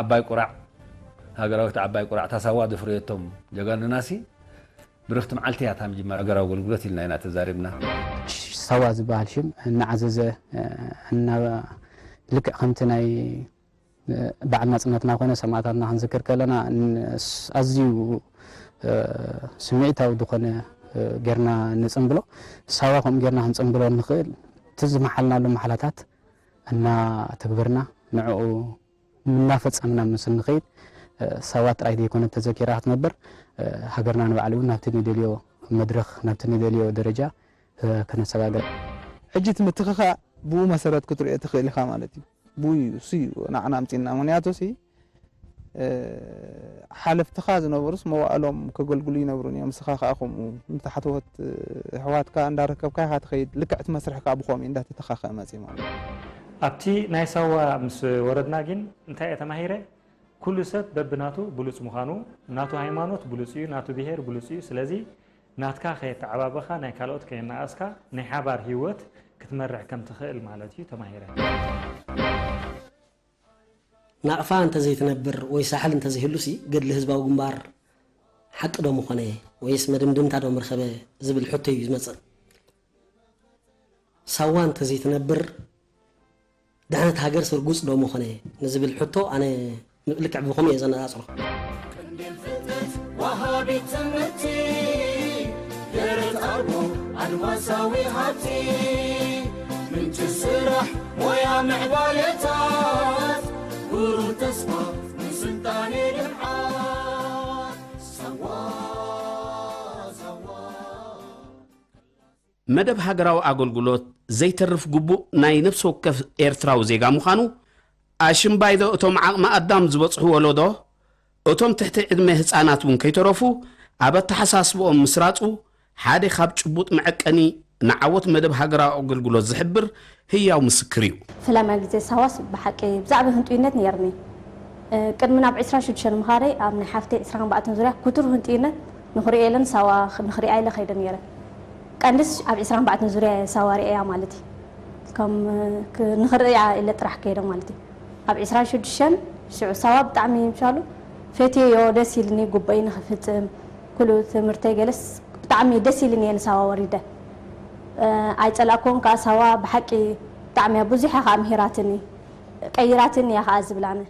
ዓባይ ቁራዕ፣ ሃገራዊት ዓባይ ቁራዕ ታሳዋ ዘፍረየቶም ጀጋኑናሲ ብርኽቲ መዓልቲ እያ እታ ምጅማር ሃገራዊ ኣገልግሎት ኢልና ኢና ተዛሪብና። ሳዋ ዝበሃል ሽም እናዓዘዘ፣ እና ልክዕ ከምቲ ናይ በዓል ናጽነትና ኮነ ሰማእታትና ክንዝክር ከለና፣ ን-፣ ስ-፣ ኣዝዩ፣ እ፣ ስምዒታዊ ዝኾነ፣ እ፣ ጌርና ንጽንብሎ። ሳዋ ከምኡ ጌርና ክንጽንብሎ እንኽእል፣ እቲ ዝመሓልናሉ መሓላታት እናተግበርና፣ ንዕኡ እናፈጸምና ምስ እንኸይድ፣ እ፣ ሳዋ ጥራይ ዘይኮነት ተዘኪራ ክትነብር፣ እ፣ ሃገርና ንባዕሉ እውን ናብቲ ንደልዮ መድረኽ፣ ናብቲ ንደልዮ ደረጃ፣ እ፣ ከነሰጋግር። ሕጂ እቲ ምትኽኻእ ብኡ መሰረት ክትሪኦ ትኽእል ኢኻ ማለት እዩ። ብኡ እዩ፣ እሱ እዩ ንዓና ኣምጺእና። ምኽንያቱ ሲ፣ እ፣ ሓለፍትኻ ዝነበሩስ መዋእሎም ከገልግሉ ይነብሩ እዮም። ንስኻ ከኣ ከምኡ ንታሕተዎት፣ እ፣ ኣሕዋትካ እንዳረከብካ ኢኻ ትኸይድ። ልክዕ እቲ መስርሕ ከኣ ብኸምኡ እዩ እንዳተተኻኸአ መጺኡ ማለት እዩ። ኣብቲ ናይ ሳዋ ምስ ወረድና ግን እንታይ እየ ተማሂረ? ኩሉ ሰብ በብናቱ ብሉጽ ምዃኑ፣ ናቱ ሃይማኖት ብሉጽ እዩ፣ ናቱ ብሄር ብሉጽ እዩ። ስለዚ ናትካ ከየተዓባበኻ፣ ናይ ካልኦት ከየነኣስካ፣ ናይ ሓባር ህይወት ክትመርሕ ከም ትኽእል ማለት እዩ ተማሂረ። ናቕፋ እንተዘይትነብር ወይ ሳሕል እንተዘይህሉሲ ገድሊ ህዝባዊ ግንባር ሓቂ ዶ ምኾነ ወይስ መደምደምታ ዶ ምረኸበ ዝብል ሕቶ እዩ ዝመጽእ። ሳዋ እንተዘይትነብር ድሕነት ሃገር ስርጉጽ ዶ ምኾነ ንዝብል ሕቶ ኣነ ልክዕ ብኸምኡ እየ ዘነጻጽሮ። ወሃቢት ትምህርቲ ገረት ኣርቦ ኣድማሳዊ ሃብቲ ምንጪ ስራሕ ሞያ ምዕባለታት ብሩህ ተስፋ ንስልጣኔ ልምዓት ሳዋ ሳዋ መደብ ሃገራዊ ኣገልግሎት ዘይተርፍ ግቡእ ናይ ነፍሲ ወከፍ ኤርትራዊ ዜጋ ምዃኑ፣ ኣሽምባይዶ እቶም ዓቕሚ ኣዳም ዝበጽሑ ወለዶ፣ እቶም ትሕቲ ዕድመ ህጻናት እውን ከይተረፉ ኣብ ኣተሓሳስባኦም ምስራጹ ሓደ ካብ ጭቡጥ መዐቀኒ ንዓወት መደብ ሃገራዊ ኣገልግሎት ዝሕብር ህያው ምስክር እዩ። ፈለማ ግዜ ሳዋስ ብሓቂ ብዛዕባ ህንጡይነት ነይርኒ። ቅድሚ ናብ ዕስራን ሽዱሽተን ምኻደይ ኣብ ናይ ሓፍተይ ዕስራን ኣርባዕተን ዙርያ ክቱር ህንጡይነት ንኽሪኦ ኢለን ሳዋ ንኽሪኣ ኢለ ከይደ ነይረ። ቀንድስ ኣብ ዕስራን ኣርባዕተን ዙርያ እየ ሳዋ ሪኤያ ማለት እዩ። ከም ንኽርእያ ኢለ ጥራሕ ከይደ ማለት እዩ። ኣብ ዕስራን ሽዱሽተን ሽዑ ሳዋ ብጣዕሚ ምሻሉ ፈትየዮ፣ ደስ ኢልኒ፣ ጉቦይ ንኽፍጽም ኩሉ ትምህርተይ ገለስ ብጣዕሚ ደስ ኢልኒ እየ ንሳዋ ወሪደ። ኣይጸላእኩዎን ከኣ ሳዋ ብሓቂ ብጣዕሚ እያ ብዙሕ እያ ከኣ ምሂራትኒ፣ ቀይራትኒ እያ ከኣ ዝብል ኣነ።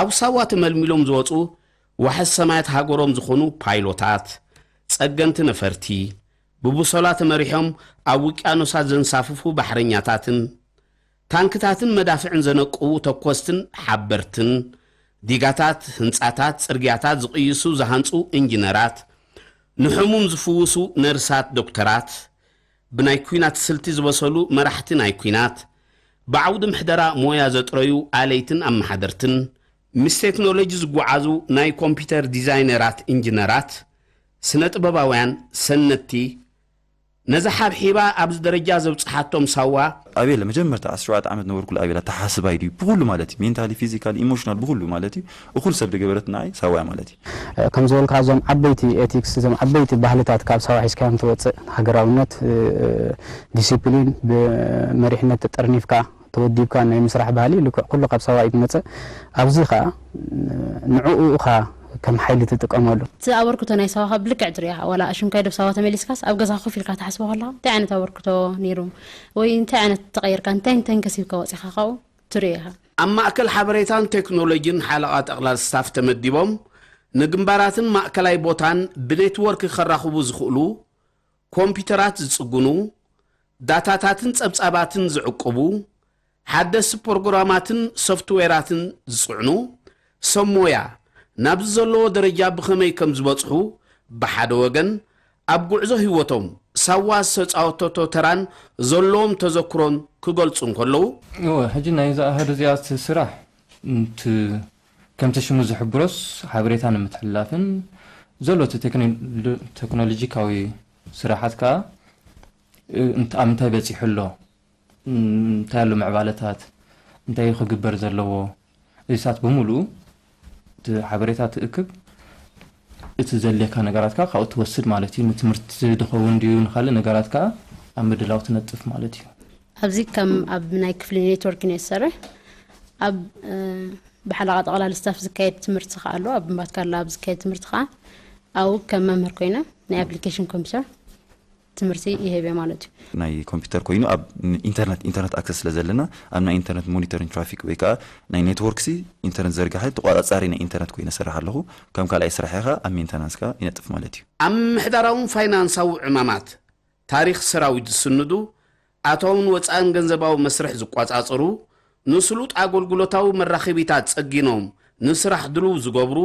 ኣብ ሳዋ ተመልሚሎም ዝወጹ ዋሕስ ሰማያት ሃገሮም ዝኾኑ ፓይሎታት፣ ጸገንቲ ነፈርቲ፣ ብቡሶላ ተመሪሖም ኣብ ውቅያኖሳት ዘንሳፍፉ ባሕረኛታትን፣ ታንክታትን መዳፍዕን ዘነቅዉ ተኮስትን ሓበርትን፣ ዲጋታት፣ ህንጻታት፣ ጽርግያታት ዝቕይሱ ዝሃንጹ ኢንጂነራት፣ ንሕሙም ዝፍውሱ ነርሳት፣ ዶክተራት፣ ብናይ ኲናት ስልቲ ዝበሰሉ መራሕቲ ናይ ኲናት፣ ብዓውዲ ምሕደራ ሞያ ዘጥረዩ ኣለይትን ኣመሓደርትን፣ ምስ ቴክኖሎጂ ዝጓዓዙ ናይ ኮምፒተር ዲዛይነራት፣ ኢንጂነራት፣ ስነ ጥበባውያን፣ ሰነድቲ፣ ነዛ ሓብሒባ ኣብዚ ደረጃ ዘብጽሓቶም ሳዋ፣ ኣቤላ መጀመርታ ዓሰርተ ሸውዓተ ዓመት ነበርኩሉ ኣቤላ ተሓስባይ ድዩ ብኹሉ ማለት እዩ mentally physically emotional ብኹሉ ማለት እዩ እኹል ሰብ ዝገበረት ንዓይ ሳዋ እያ ማለት እዩ። ከም ዝበልካ እዞም ዓበይቲ ethics እዞም ዓበይቲ ባህልታት ካብ ሳዋ ሒዝካዮም ትወፅእ ሃገራውነት discipline ብመሪሕነት ተጠርኒፍካ ተወዲብካ ናይ ምስራሕ ባህሊ ልክዕ ኩሉ ካብ ሳዋ እዩ ዝመፅእ ኣብዚ ከዓ ንዕኡ እኻ ከም ሓይሊ ትጥቀመሉ። እቲ ኣበርክቶ ናይ ሳዋ ካብ ብልክዕ ትሪኦ ኢኻ። ዋላ ኣሽምካይ ዶብ ሳዋ ተመሊስካስ ኣብ ገዛኻ ኮፍ ኢልካ ትሓስቦ ከለኻ እንታይ ዓይነት ኣበርክቶ ነይሩ ወይ እንታይ ዓይነት ተቐይርካ እንታይ እንታይ ከሲብካ ወፂኻ ካብኡ ትሪኦ ኢኻ። ኣብ ማእከል ሓበሬታን ቴክኖሎጂን ሓለቓ ጠቕላል ስታፍ ተመዲቦም ንግንባራትን ማእከላይ ቦታን ብኔትወርክ ከራኽቡ ዝኽእሉ ኮምፒተራት ዝጽግኑ፣ ዳታታትን ጸብጻባትን ዝዕቅቡ፣ ሓደስቲ ፕሮግራማትን ሶፍትዌራትን ዝጽዕኑ ሰብ ሞያ ናብዚ ዘለዎ ደረጃ ብኸመይ ከም ዝበጽሑ ብሓደ ወገን ኣብ ጉዕዞ ህይወቶም ሳዋ ዝተጻወተቶ ተራን ዘለዎም ተዘክሮን ክገልጹ እንከለዉ፣ እወ፣ ሕጂ ናይዛ ኣሃዱ እዚኣ እቲ ስራሕ ከምቲ ሽሙ ዝሕብሮስ ሓበሬታ ንምትሕልላፍን ዘሎ እቲ ቴክኖሎጂካዊ ስራሓት ከኣ ኣብ ምንታይ በጺሑ ኣሎ፣ እንታይ ኣሎ ምዕባለታት፣ እንታይ እዩ ክግበር ዘለዎ፣ እዚታት ብምሉኡ እቲ ሓበሬታ ትእክብ፣ እቲ ዘድልየካ ነገራት ከኣ ካብኡ ትወስድ ማለት እዩ። ንትምህርቲ ድኸውን ድዩ ንኻልእ ነገራት ከኣ ኣብ ምድላው ትነጥፍ ማለት እዩ። ኣብዚ ከም ኣብ ናይ ክፍሊ ኔትወርክ እየ ዝሰርሕ። ኣብ ብሓለቓ ጠቕላሊ ስታፍ ዝካየድ ትምህርቲ ከኣ ኣሎ። ኣብ ባትካላ ኣብ ዝካየድ ትምህርቲ ከኣ ኣብኡ ከም መምህር ኮይነ ናይ ኣፕሊኬሽን ኮምፒውተር ትምህርቲ ይህብ እየ ማለት እዩ። ናይ ኮምፒውተር ኮይኑ ኣብ ኢንተርነት ኢንተርነት ኣክሰስ ስለ ዘለና ኣብ ናይ ኢንተርነት ሞኒተሪንግ ትራፊክ ወይ ከዓ ናይ ኔትወርክ ሲ ኢንተርነት ዘርጋሒ ተቋፃፃሪ ናይ ኢንተርነት ኮይነ ሰርሕ ኣለኹ። ከም ካልኣይ ስራሕ ኢኻ ኣብ ሜንተናንስ ከኣ ይነጥፍ ማለት እዩ። ኣብ ምምሕዳራውን ፋይናንሳዊ ዕማማት ታሪኽ ሰራዊት ዝስንዱ፣ ኣታውን ወጻእን ገንዘባዊ መስርሕ ዝቆጻጸሩ፣ ንስሉጥ ኣገልግሎታዊ መራኸቢታት ጸጊኖም ንስራሕ ድሉው ዝገብሩ፣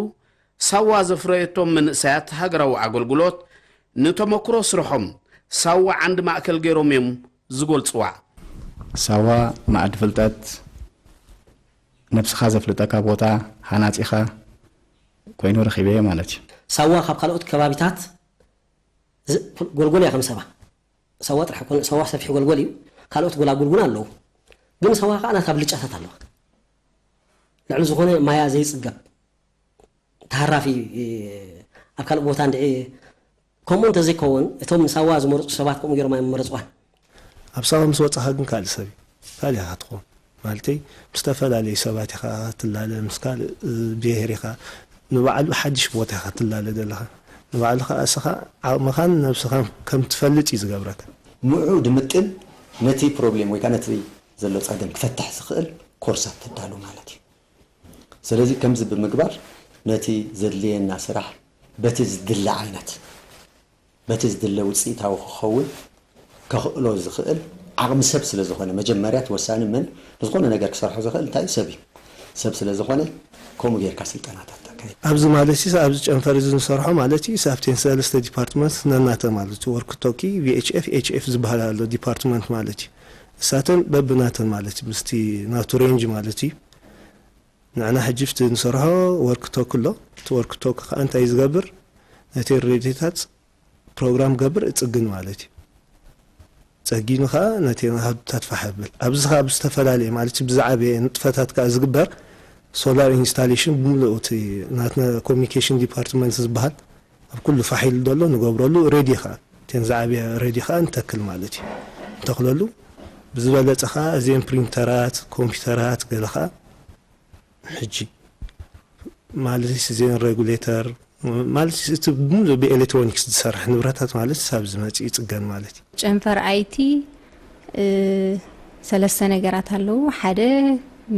ሳዋ ዘፍረየቶም መንእሰያት ሃገራዊ ኣገልግሎት ንተመክሮ ስርሖም ሳዋ ዓንዲ ማእከል ገይሮም እዮም ዝገልጽዋ። ሳዋ መኣዲ ፍልጠት፣ ነብስኻ ዘፍልጠካ ቦታ፣ ሃናጺኻ ኮይኑ ረኺበዮ ማለት እዩ። ሳዋ ካብ ካልኦት ከባቢታት ዝ- ጎልጎል እያ ከም ሰባ። ሳዋ ጥራሕ ኮነ ሳዋ ሰፊሕ ጎልጎል እዩ። ካልኦት ጎላጉል እውን ኣለዉ። ግን ሳዋ ከዓ ናታ ብልጫታት ኣለዋ። ልዕሊ ዝኾነ ማያ ዘይፅገብ ተሃራፊ ኣብ ካልእ ቦታ እንድዒ ከምኡ እንተዘይከውን እቶም ንሳዋ ዝመርፁ ሰባት ከምኡ ገይሮም ኣይመረፅዋን። ኣብ ሳዋ ምስ ወፃኻ ግን ካልእ ሰብ እዩ። ካልእ ኢኻ ትኸውን። ማለተይ ምስ ዝተፈላለዩ ሰባት ኢኻ ትላለ፣ ምስ ካልእ ብሄር ኢኻ፣ ንባዕሉ ሓድሽ ቦታ ኢኻ ትላለ ዘለኻ። ንባዕልኻ እስኻ ዓቕምኻን ነብስኻን ከም ትፈልጥ እዩ ዝገብረካ። ምዑ ድምጥን ነቲ ፕሮብሌም ወይ ከዓ ነቲ ዘሎ ፀገም ክፈትሕ ዝኽእል ኮርሳት ተዳሉ ማለት እዩ። ስለዚ ከምዚ ብምግባር ነቲ ዘድልየና ስራሕ በቲ ዝድለ ዓይነት በቲ ዝድለ ውፅኢታዊ ክኸውን ከኽእሎ ዝኽእል ዓቕሚ ሰብ ስለ ዝኾነ፣ መጀመርያ እቲ ወሳኒ መን ንዝኾነ ነገር ክሰርሖ ዝኽእል እንታይ እዩ? ሰብ እዩ። ሰብ ስለ ዝኾነ ከምኡ ጌርካ ስልጠናታት ተካይድ። ኣብዚ ማለት እዩ ኣብዚ ጨንፈር እዚ ንሰርሖ ማለት እዩ ኣብተን ሰለስተ ዲፓርትመንት ነናተ ማለት እዩ ወርክ ቶኪ ቪኤችኤፍ ኤችኤፍ ዝበሃል ኣሎ ዲፓርትመንት ማለት እዩ እሳተን በብናተን ማለት እዩ ምስቲ ናቱ ሬንጅ ማለት እዩ ንዕና ሕጂ ፍቲ ንሰርሖ ወርክ ቶክ ኣሎ እቲ ወርክ ቶክ ከዓ እንታይ ዝገብር ነቲ ሬዲዮታት ፕሮግራም ገብር እጽግን ማለት እዩ ጸጊኑ ከዓ ነቲ ሃብታት ፋሕ ብል ኣብዚ ከዓ ብዝተፈላለየ ማለት ብዝዓበየ ንጥፈታት ከዓ ዝግበር ሶላር ኢንስታሌሽን ብምልኡ እቲ ናትና ኮሚኒኬሽን ዲፓርትመንት ዝበሃል ኣብ ኩሉ ፋሕ ኢሉ ዘሎ ንገብረሉ ሬዲ ከዓ እተን ዝዓበየ ሬዲ ከዓ ንተክል ማለት እዩ ንተክለሉ ብዝበለፀ ከዓ እዚአን ፕሪንተራት ኮምፒውተራት ገለ ከዓ ሕጂ ማለት እዚአን ሬጉሌተር ማለት እቲ ሙሉ ብኤሌክትሮኒክስ ዝሰርሕ ንብረታት ማለት ሳብ ዝመፅእ ይፅገን ማለት እዩ። ጨንፈር ኣይቲ ሰለስተ ነገራት ኣለዉ። ሓደ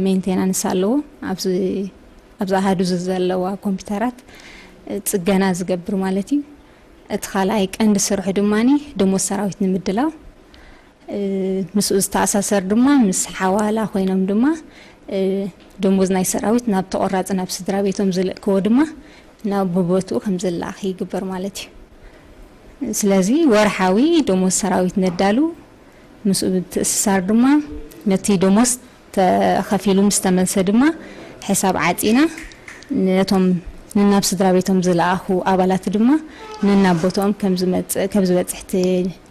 ሜንቴናንስ ኣለዎ። ኣብዚ ኣብዚ ኣሃዱ ዘለዋ ኮምፒውተራት ፅገና ዝገብር ማለት እዩ። እቲ ካልኣይ ቀንዲ ስርሑ ድማ ደሞዝ ሰራዊት ንምድላው ምስኡ ዝተኣሳሰር ድማ ምስ ሓዋላ ኮይኖም ድማ ደሞዝ ናይ ሰራዊት ናብ ተቆራፂ ናብ ስድራ ቤቶም ዝልእክዎ ድማ ናብ ብቦትኡ ከም ዝላኣኽ ይግበር ማለት እዩ። ስለዚ ወርሓዊ ደሞዝ ሰራዊት ነዳሉ ምስኡ ብትእስሳር ድማ ነቲ ደሞዝ ተኸፊሉ ምስ ተመልሰ ድማ ሕሳብ ዓፂና ነቶም ንናብ ስድራ ቤቶም ዝለኣኹ ኣባላት ድማ ነናብ ቦትኦም ከም ዝበፅሕ እቲ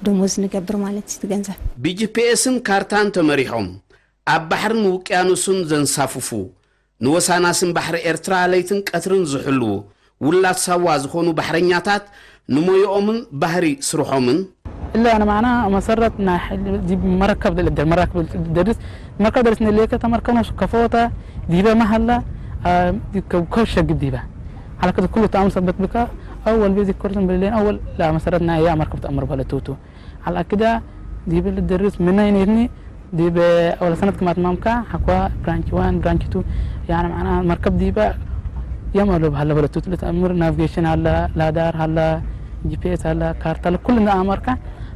ደሞዝ ንገብር ማለት እዩ። እቲ ገንዘብ ብጂፒኤስን ካርታን ተመሪሖም ኣብ ባሕርን ውቅያኖስን ዘንሳፍፉ ንወሳናስን ባሕሪ ኤርትራ ለይትን ቀትርን ዝሕልዉ ውላድ ሳዋ ዝኾኑ ባሕረኛታት ንሞይኦምን ባህሪ ስርሖምን እለ ኣነ ማዕና መሰረት ናይ መረከብ ደልደር መራክብ ደርስ መርከብ ደርስ ንሌከ ተመርከኖ ከፈወታ ዲበ ማሃላ ከሸግብ ዲበ على كده كل تعامل ثبت بك أول بيزي كورسن باللين أول لا مسرتنا يا مركب تأمر بلا توتو على كده دي بالدرس من أين يتني دي بأول سنة كما تمامك حكوا برانش وان برانش تو يعني معنا مركب دي بقى يوم ألو بحلا بلا توتو لتأمر نافيجيشن هلا لادار هلا جي بي اس هلا كارت هلا كل ده أمرك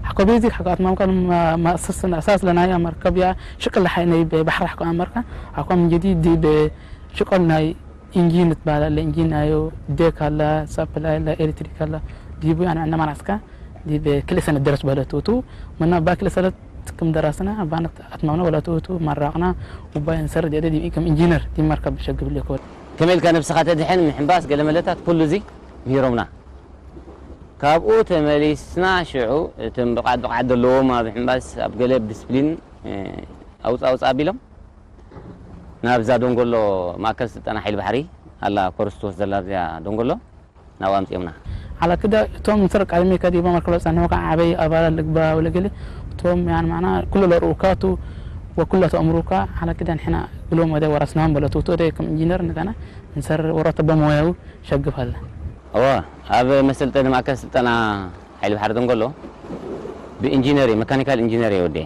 حكوا بيزك حكوا أتمامك ما ما أساس أساس لنا يا مركب يا شكل حيني بحر حكوا أمرك حكوا من جديد دي بشكل ناي ኢንጂን ትበሃል ኣለ ኢንጂን ኣዮ ዴክ ኣላ ሳፕላይ ኣላ ኤሌክትሪክ ኣላ ዲቡ ኣነ ዕነ ማናስካ ዲብ ክልእ ሰነት ደረስ በህለት ውቱ መና ባ ክልእ ሰነት ክም ደራስና ባነት ኣትማምና ወላ ትውቱ መራቅና ውባይ ንሰር ዲደ ዲብ ከም ኢንጂነር ዲብ መርከብ ሸግብል የኮል ከመይ ኢልካ ነብስኻ ተድሕን ምሕንባስ ገለ መለታት ኩሉ እዚ ምሂሮምና ካብኡ ተመሊስና ሽዑ እቶም ብቕዓት ብቕዓት ዘለዎም ኣብ ሕንባስ ኣብ ገለ ዲስፕሊን ኣውፃ ኣውፃ ኣቢሎም ናብዛ ደንጎሎ ማእከል ስልጠና ሓይሊ ባሕሪ ኣላ ኮርስ ትወስድ ዘላ ኣብዚኣ ደንጎሎ ናብኡ ኣምፂኦምና። ሓላክዳ እቶም ምስር ቀድሜ ከዲቦም ኣርከሎ ጸንሖ ከዓ ዓበይ ኣባላት ልግባ ወለገለ እቶም ያን ማዕና ኩሉ ለርኡካቱ وكل تأمرك على كده، نحن كل ما ده ورثناهم بلا توتو ده كم إنجينير نكنا نسر ورث بمويه شقف هلا. እወ፣ ኣብ መሰልጠኒ ማእከል ስልጠና ሓይሊ ባሕሪ ደንጎሎ ብኢንጂነር፣ መካኒካል ኢንጂነር እየ ወዲኤ።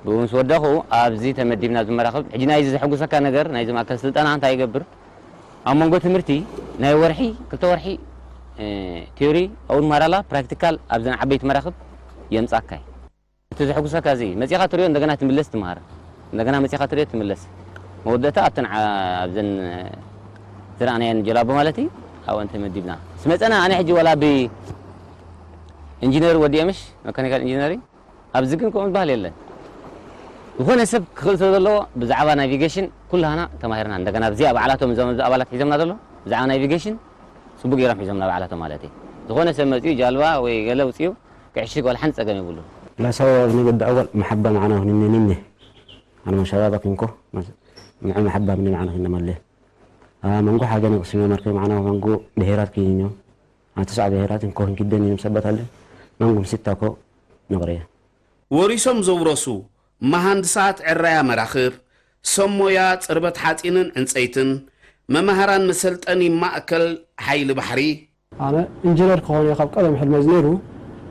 ብኡ ምስ ወደኹ ኣብዚ ተመዲብና ኣብዚ መራኽብ። ሕጂ ናይዚ ዘሐጉሰካ ነገር ናይዚ ማእከል ስልጠና እንታይ ይገብር? ኣብ መንጎ ትምህርቲ ናይ ወርሒ ክልተ ወርሒ እ፣ ቲዮሪ ኣውን ማራላ ፕራክቲካል ኣብዘን ዓበይቲ መራኽብ የምጻካ እዩ። እቲ ዘሐጉሰካ እዚ መጺኻ ትሪኦ እንደገና ትምለስ ትምሃር። እንደገና መጺኻ ትሪኦ ትምለስ። መወዳእታ ኣብተን ዓ- ኣብዘን ዝረኣናየን ጀላቡ ማለት እዩ። ኣብአን ተመዲብና ምስ መጸና ኣነ ሕጂ ዋላ ብ ኢንጂነር ወዲኤ ምሽ መካኒካል ኢንጂነሪንግ ኣብዚ ግን ከምኡ ዝበሃል የለን። ዝኾነ ሰብ ክኽእል ስለ ዘለዎ ብዛዕባ ናቪጌሽን ኩላህና ተማሂርና እንደገና ብዚኣ ባዕላቶም እዞም ኣብዚ ኣባላት ሒዞምና ዘሎ ብዛዕባ ናቪጌሽን ጽቡቅ ገይሮም ሒዞምና ባዕላቶም ማለት እዩ። ዝኾነ ሰብ መጺኡ ጃልባ ወይ ገለ ውጽኡ ክዕሽግ ዋላ ሓንቲ ጸገም የብሉን። لا سبب نبدا اول محبه معنا هني نني انا من شبابك انكو مع محبه من معنا هنا مالي منقو حاجه نقسم مركي معنا منقو بهيرات كينيو أنا تسعة بهيرات انكو هنكدني مثبت عليه منقو ستة كو نغريه ወሪሶም ዘውረሱ መሃንድሳት ዕራያ መራኽብ፣ ሰብ ሞያ ጽርበት ሓጺንን ዕንጸይትን፣ መማህራን መሰልጠኒ ማእከል ሓይሊ ባሕሪ፣ ኣነ ኢንጂነር ክኾን እየ ካብ ቀደም ሕልመይ ነይሩ።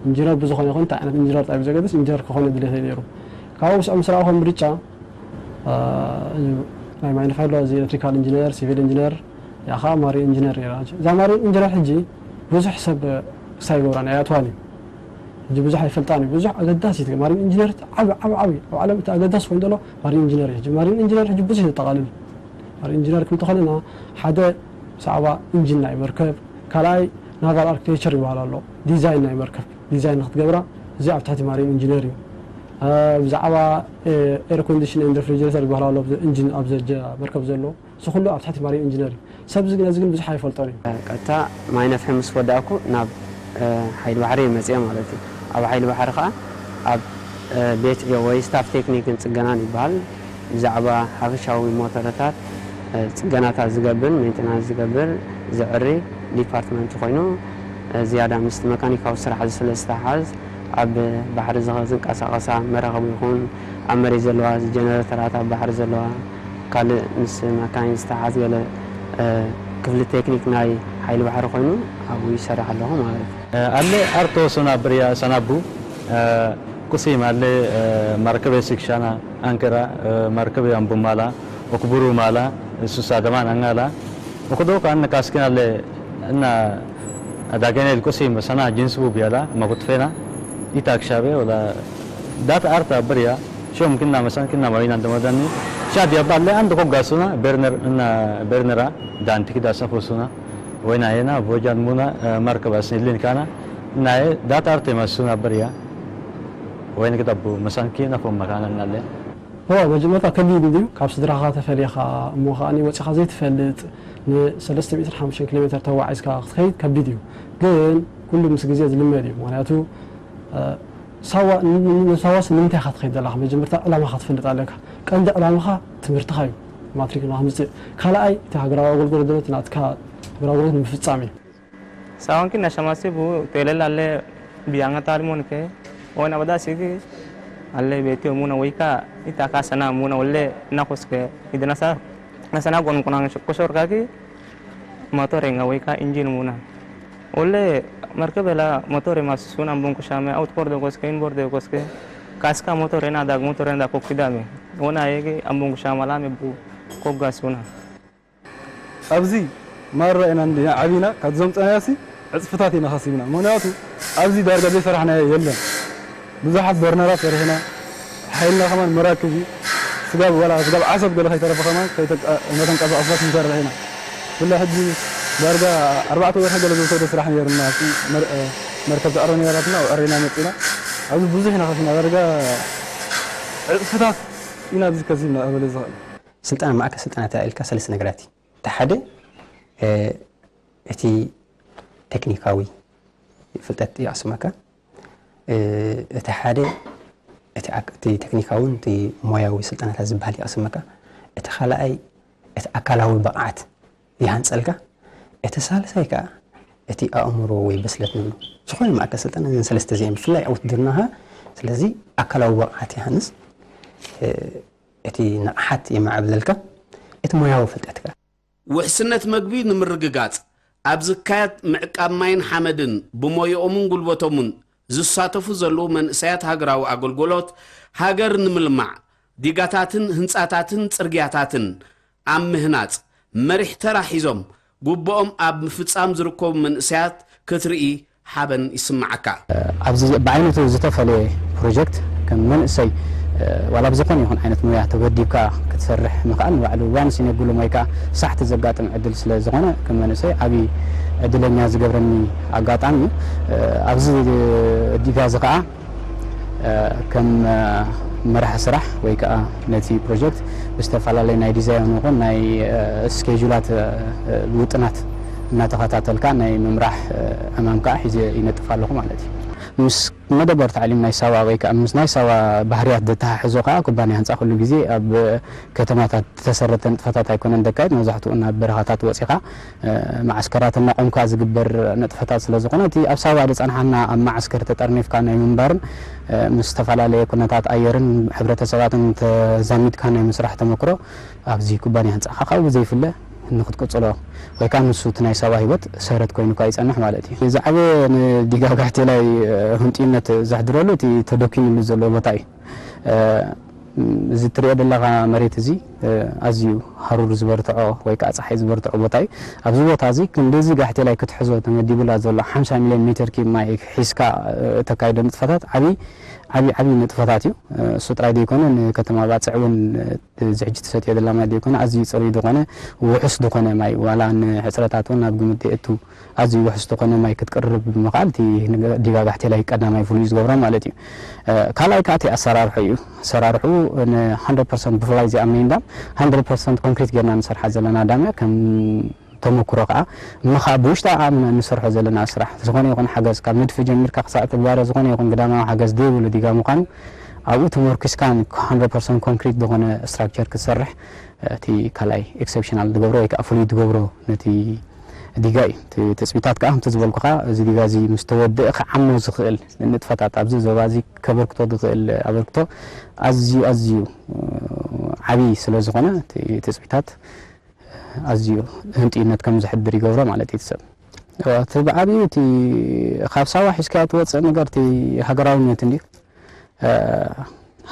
ኢንጂነር ብዝኾነ ይኹን እንታይ ዓይነት ኢንጂነር ጣይ ብዘገድስ ኢንጂነር ክኾን ድሌተይ ነይሩ። ካብኡ ብስዕም ስራእኹም ምርጫ እዩ ናይ ማይንፋሎ እዚ ኤሌክትሪካል ኢንጂነር፣ ሲቪል ኢንጂነር፣ ያኻ ማሪን ኢንጂነር ነይራ። እዛ ማሪን ኢንጂነር ሕጂ ብዙሕ ሰብ ክሳይ ገብራን ኣይኣትዋን እዩ። ሕጂ ብዙሕ ኣይፈልጣን እዩ። ብዙሕ ኣገዳሲት ማሪን ኢንጂነር ዓብ ዓብ ዓብ ኣብ ዓለም እቲ ኣገዳሲ ኮይኑ ዘሎ ማሪን ኢንጂነር እዩ። ሕጂ ማሪን ኢንጂነር ሕጂ ብዙሕ ዘጠቓልል ማሪን ኢንጂነር ክንብል ከለና ሓደ ብዛዕባ ኢንጂን ናይ መርከብ፣ ካልኣይ ናቫል ኣርክቴክቸር ይበሃል ኣሎ። ዲዛይን ናይ መርከብ ዲዛይን ንክትገብራ እዚ ኣብ ትሕቲ ማሪን ኢንጂነር እዩ። ብዛዕባ ኤር ኮንዲሽን ኤንድ ሬፍሪጀሬተር ይበሃል ኣሎ። ኢንጂን ኣብ መርከብ ዘሎ እዚ ኩሉ ኣብ ትሕቲ ማሪን ኢንጂነር እዩ። ሰብ እዚ ነዚ ግን ብዙሕ ኣይፈልጦን እዩ። ቀጥታ ማይ ነፍሒ ምስ ወዳእኩ ናብ ሓይሊ ባሕሪ እየ መፅአ ማለት እዩ። ኣብ ሓይሊ ባሕሪ ከዓ ኣብ ቤት ዕዮ ወይ ስታፍ ቴክኒክን ፅገናን ይበሃል። ብዛዕባ ሓፈሻዊ ሞተረታት ፅገናታት ዝገብር፣ ሜንቴናንስ ዝገብር፣ ዘዕሪ ዲፓርትመንት ኮይኑ ዝያዳ ምስቲ መካኒካዊ ስራሕ ስለ ዝተሓዝ ኣብ ባሕሪ ዝንቀሳቐሳ መራኽብ ይኹን ኣብ መሬት ዘለዋ ጀነሬተራት ኣብ ባሕሪ ዘለዋ ካልእ ምስ መካይን ዝተሓዝ ገለ ክፍሊ ቴክኒክ ናይ ሓይሊ ባሕሪ ኮይኑ ኣብኡ ይሰርሕ ኣለኹ ማለት እዩ። Alle arto sona bria sanabu kusim alle markabe sikshana ankara markabe ambumala okburu mala susa daman angala okdo kan kaskin alle na adagene kusim sana jins bu biala makutfena itak shabe wala dat arta bria shom kinna masan kinna mawina damadani shadi aballe and ko gasuna berner na bernera dan tikida safusuna wayna yena vojan muna markaba sinilin kana naye dat arte masuna bria wayna kitabu masan kina fo makana nalle. ሆ መጀመርታ ከቢድ እዩ። ካብ ስድራኻ ተፈሊኻ እሞ ከዓኒ ወፂኻ ዘይትፈልጥ ንሰለስተ ሚእትን ሓሙሽተን ኪሎ ሜትር ተዋዒዝካ ክትኸይድ ከቢድ እዩ። ግን ኩሉ ምስ ግዜ ዝልመድ እዩ። ምክንያቱ ሳዋ ንሳዋስ ንምንታይ ኢኻ ትኸይድ ዘለኻ? መጀመርታ ዕላማኻ ትፈልጥ ኣለካ። ቀንዲ ዕላማኻ ትምህርትኻ እዩ። ማትሪክ ንክምፅእ ካልኣይ እቲ ሃገራዊ ኣገልግሎት ናትካ ሃገራዊ ኣገልግሎት ንምፍፃም እዩ። Sawanki na shamasi bu tele lalle biyanga tali monke. Ona bada sigi alle beti omuna wika ita ka sana muna walle na koske idana sa na sana gon kunang koshor kaki motore nga wika injin muna. Walle marke bela motore mas suna bun kushame out por de koske in bor de koske kaska motore na dag motore na kokidame. Ona yegi ambun kushama lame bu kogga suna. ኣብዚ ማራ ኢና እንዲና ዓቢና ካብዞም ፀናያሲ ዕፅፍታት ኢና ከሲብና። ምክንያቱ ኣብዚ ዳርጋ ዘይሰራሕናዮ የለን። ብዙሓት በርነራት ሰሪሕና፣ ሓይልና ከማን መራክብ እዩ። ስጋብ ዋላ ስጋብ ዓሰብ ገለ ከይተረፈ ከማን መተንቀሳቐስታት ንሰርሕ ኢና። ብፍላይ ሕጂ ዳርጋ ኣርባዕተ ወርሒ ገለ ዝወሰደ ስራሕ ነይሩና። መርከብ ተዕሮ ነይራትና፣ ኣብኡ ዕሪና መፂና። ኣብዚ ብዙሕ ኢና ከሲብና። ዳርጋ ዕፅፍታት ኢና ኣብዚ ከሲብና እብል ዝኽእል። ስልጠና ማእከል ስልጠና ተላዒልካ ሰለስተ ነገራት እዩ። እቲ ሓደ እቲ ቴክኒካዊ ፍልጠት ይቕስመካ። እቲ ሓደ እቲ ቴክኒካውን እቲ ሞያዊ ስልጠናታት ዝበሃል ይቕስመካ። እቲ ካልኣይ እቲ ኣካላዊ ብቕዓት ይሃንፀልካ። እቲ ሳልሳይ ከዓ እቲ ኣእምሮ ወይ ብስለት ንብሎ ዝኾነ ማእከል ስልጠና እዘን ሰለስተ እዚኣን ብፍላይ ኣብ ውትድርናኻ ስለዚ ኣካላዊ ብቕዓት ይሃንፅ። እቲ ንቕሓት የማዕብለልካ፣ እቲ ሞያዊ ፍልጠትካ። ውሕስነት መግቢ ንምርግጋጽ ኣብ ዝካየድ ምዕቃብ ማይን ሓመድን ብሞይኦምን ጉልበቶምን ዝሳተፉ ዘለዉ መንእሰያት ሃገራዊ ኣገልግሎት ሃገር ንምልማዕ ዲጋታትን ህንጻታትን ጽርግያታትን ኣብ ምህናጽ መሪሕ ተራ ሒዞም ግቡኦም ኣብ ምፍጻም ዝርከቡ መንእሰያት ክትርኢ ሓበን ይስምዓካ። ኣብዚ ብዓይነቱ ዝተፈለየ ፕሮጀክት ከም መንእሰይ ዋላ ብዝኾነ ይኹን ዓይነት ሞያ ተወዲብካ ክትሰርሕ ምኽኣል ንባዕሉ ዋንስ ኢን የ ብሉ ሞይካ ሳሕቲ ዘጋጥም ዕድል ስለ ዝኾነ ከም መንእሰይ ዓብዪ ዕድለኛ ዝገብረኒ ኣጋጣሚ እዩ። ኣብዚ ዲጋ እዚ ከዓ ከም መራሒ ስራሕ ወይ ከዓ ነቲ ፕሮጀክት ብዝተፈላለዩ ናይ ዲዛይን ይኹን ናይ ስኬጁላት ውጥናት እናተኸታተልካ ናይ ምምራሕ ዕማም ከዓ ሒዘ ይነጥፍ ኣለኹ ማለት እዩ። ምስ መደበር ታዕሊም ናይ ሳዋ ወይ ከዓ ምስ ናይ ሳዋ ባህርያት ዘተሓሕዞ ከዓ ኩባንያ ህንፃ ኩሉ ግዜ ኣብ ከተማታት ዝተሰረተ ንጥፈታት ኣይኮነን ደካየድ መብዛሕትኡ ናብ በረኻታት ወፂኻ መዓስከራት እናቆምካ ዝግበር ንጥፈታት ስለ ዝኾነ እቲ ኣብ ሳዋ ዝፀንሓና ኣብ መዓስከር ተጠርኒፍካ ናይ ምንባርን ምስ ዝተፈላለየ ኩነታት ኣየርን ሕብረተሰባትን ተዛሚድካ ናይ ምስራሕ ተመክሮ ኣብዚ ኩባንያ ህንፃኻ ካብኡ ብዘይፍለ ንክትቅፅሎ ወይ ከዓ ንሱ እቲ ናይ ሳዋ ሂወት ሰረት ኮይኑ እኳ ይፀንሕ ማለት እዩ። ዝዓበየ ንዲጋ ጋሕቴላይ ህንጥዩነት ዘሕድረሉ እቲ ተደኪኑሉ ዘሎ ቦታ እዩ። እዚ እትሪኦ ዘለኻ መሬት እዚ ኣዝዩ ሃሩር ዝበርትዖ ወይ ከዓ ፀሓይ ዝበርትዖ ቦታ እዩ። ኣብዚ ቦታ እዚ ክንድዚ ጋሕቴላይ ክትሕዞ ተመዲቡላ ዘሎ ሓምሳ ሚልዮን ሜትር ኪብ ማይ ሒዝካ እተካይዶ ንጥፈታት ዓብዪ ዓብዪ ዓብዪ ንጥፈታት እዩ። እሱ ጥራይ ዘይኮነ ንከተማ ባፅዕ እውን እዚ ሕጂ ትሰትዮ ዘላ ማይ ዘይኮነ ኣዝዩ ፅሩይ ዝኾነ ውሑስ ዝኾነ ማይ ዋላ ንሕፅረታት እውን ናብ ግምት ዘየእቱ ኣዝዩ ውሑስ ዝኾነ ማይ ክትቅርብ ብምኽኣል እቲ ዲጋ ጋሕቴላይ ቀዳማይ ፍሉይ ዝገብሮ ማለት እዩ። ካልኣይ ከዓ እቲ ኣሰራርሑ እዩ። ኣሰራርሑ ን hundred percent ብፍላይ እዚኣ ሜን ዳም hundred percent ኮንክሪት ጌርና ንሰርሓ ዘለና ዳም እያ። ከም ተመክሮ ከዓ ምኻ ብውሽጣ ከዓ ንሰርሖ ዘለና ስራሕ ዝኾነ ይኹን ሓገዝ ካብ ንድፊ ጀሚርካ ክሳዕ ትግባረ ዝኾነ ይኹን ግዳማዊ ሓገዝ ዘይብሉ ዲጋ ምዃኑ ኣብኡ ተመርኪስካ hundred percent ኮንክሪት ዝኾነ ስትራክቸር ክትሰርሕ እቲ ካልኣይ ኤክሰፕሽናል ዝገብሮ ወይ ከዓ ፍሉይ ዝገብሮ ነቲ ዲጋ እዩ። እቲ ትፅቢታት ከዓ ከምቲ ዝበልኩኻ እዚ ዲጋ እዚ ምስ ተወደአ ክዓሞ ዝኽእል ንጥፈታት ኣብዚ ዞባ እዚ ከበርክቶ ዝኽእል ኣበርክቶ ኣዝዩ ኣዝዩ ዓብዪ ስለ ዝኾነ እቲ ትፅቢታት ኣዝዩ ህንጥዩነት ከም ዘሕድር ይገብሮ ማለት እዩ እቲ ሰብ። እቲ ብዓብዩ እቲ ካብ ሳዋ ሒዝካዮ ትወፅእ ነገር እቲ ሃገራውነት እንድዩ።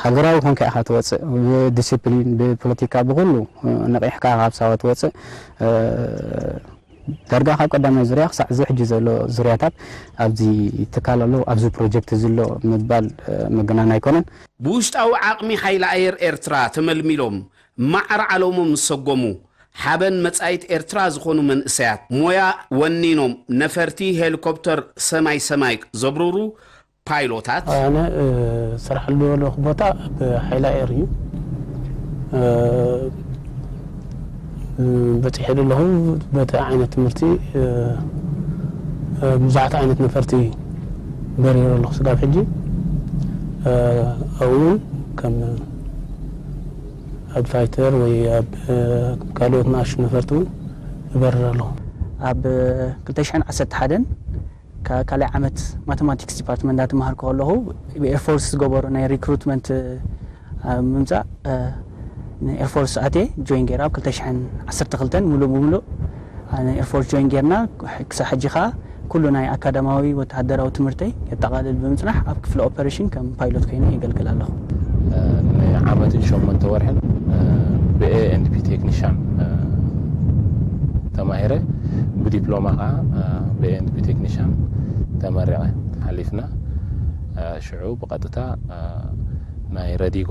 ሃገራዊ ኮንካ ኢኻ ትወፅእ ብዲሲፕሊን ብፖለቲካ ብኩሉ ነቒሕካ ካብ ሳዋ ትወፅእ። ዳርጋ ካብ ቀዳማይ ዙርያ ክሳዕ እዚ ሕጂ ዘሎ ዙርያታት ኣብዚ ትካል ኣሎ ኣብዚ ፕሮጀክት እዚ ኣሎ ምባል መገናን ኣይኮነን። ብውሽጣዊ ዓቕሚ ሓይሊ ኣየር ኤርትራ ተመልሚሎም ማዕረ ዓለሞም ዝሰጎሙ ሓበን መጻኢት ኤርትራ ዝኾኑ መንእሰያት ሞያ ወኒኖም ነፈርቲ ሄሊኮፕተር ሰማይ ሰማይ ዘብርሩ ፓይሎታት ኣነ ዝሰርሓሉ ዘለኹ ቦታ ኣብ ሓይሊ ኣየር እዩ። በፂሐ ዘለኹ በቲ ዓይነት ትምህርቲ ብዙሓት ዓይነት ነፈርቲ በሪረ ኣለኹ ስጋብ ሕጂ ኣብኡ እውን ከም ኣብ ፋይተር ወይ ኣብ ካልኦት ንኣሽቱ ነፈርቲ እውን እበርር ኣለኹ። ኣብ ክልተ ሽሕን ዓሰርተ ሓደን ካልኣይ ዓመት ማተማቲክስ ዲፓርትመንት እንዳተማሃርኩ ከለኹ ብኤርፎርስ ዝገበሩ ናይ ሪክሩትመንት ምምፃእ ንኤርፎርስ ኣትየ ጆይን ገይረ ኣብ ክልተ ሽሕን ዓሰርተ ክልተን ሙሉእ ብሙሉእ ንኤርፎርስ ጆይን ጌርና ክሳብ ሕጂ ከዓ ኩሉ ናይ ኣካዳማዊ ወተሃደራዊ ትምህርተይ የጠቓልል ብምፅናሕ ኣብ ክፍሊ ኦፐሬሽን ከም ፓይሎት ኮይነ የገልግል ኣለኹ። ንዓመትን ሸሞንተ ወርሕን ብኤ ኤንድ ፒ ቴክኒሻን ተማሂረ ብዲፕሎማ ከዓ ብኤ ኤንድ ፒ ቴክኒሻን ተመሪቐ ሓሊፍና ሽዑ ብቐጥታ ናይ ረዲጎ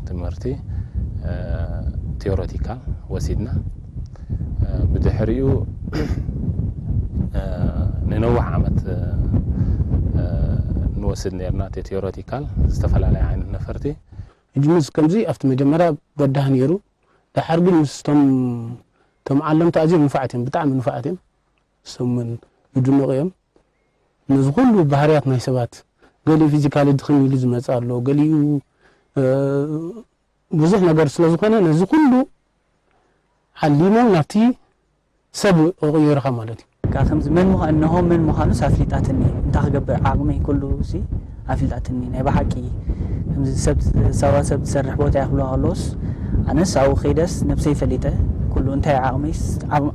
ትምህርቲ ቲዮረቲካል ወሲድና ብድሕሪኡ ንነዊሕ ዓመት ንወስድ ነርና እቲ ቲዮረቲካል ዝተፈላለየ ዓይነት ነፈርቲ ሕጂ ምስ ከምዚ ኣብቲ መጀመርያ በዳህ ነይሩ። ደሓር ግን ምስቶም ቶም ዓለምቲ ኣዝዮም ንፉዓት እዮም፣ ብጣዕሚ ንፉዓት እዮም። እሶም እውን ይድነቑ እዮም። ነዚ ኩሉ ባህርያት ናይ ሰባት ገሊኡ ፊዚካሊ ድኽም ኢሉ ዝመጽእ ኣሎ፣ ገሊኡ ብዙሕ ነገር ስለ ዝኾነ ነዚ ኩሉ ዓሊሞም ናብቲ ሰብ ይቕይርኻ ማለት እዩ። ከምዚ መን ምዃኑ እነሆ መን ምዃኑስ ኣፍሊጣትኒ እንታይ ክገብር ዓቕመይ ኩሉ ሲ ኣፍሊጣትኒ ናይ ብሓቂ ሰብ ሳዋ ሰብ ዝሰርሕ ቦታ እያ ክብልዋ ከለውስ ኣነስ ኣብኡ ከይደስ ነብሰይ ፈሊጠ ኩሉ እንታይ ዓቕመይስ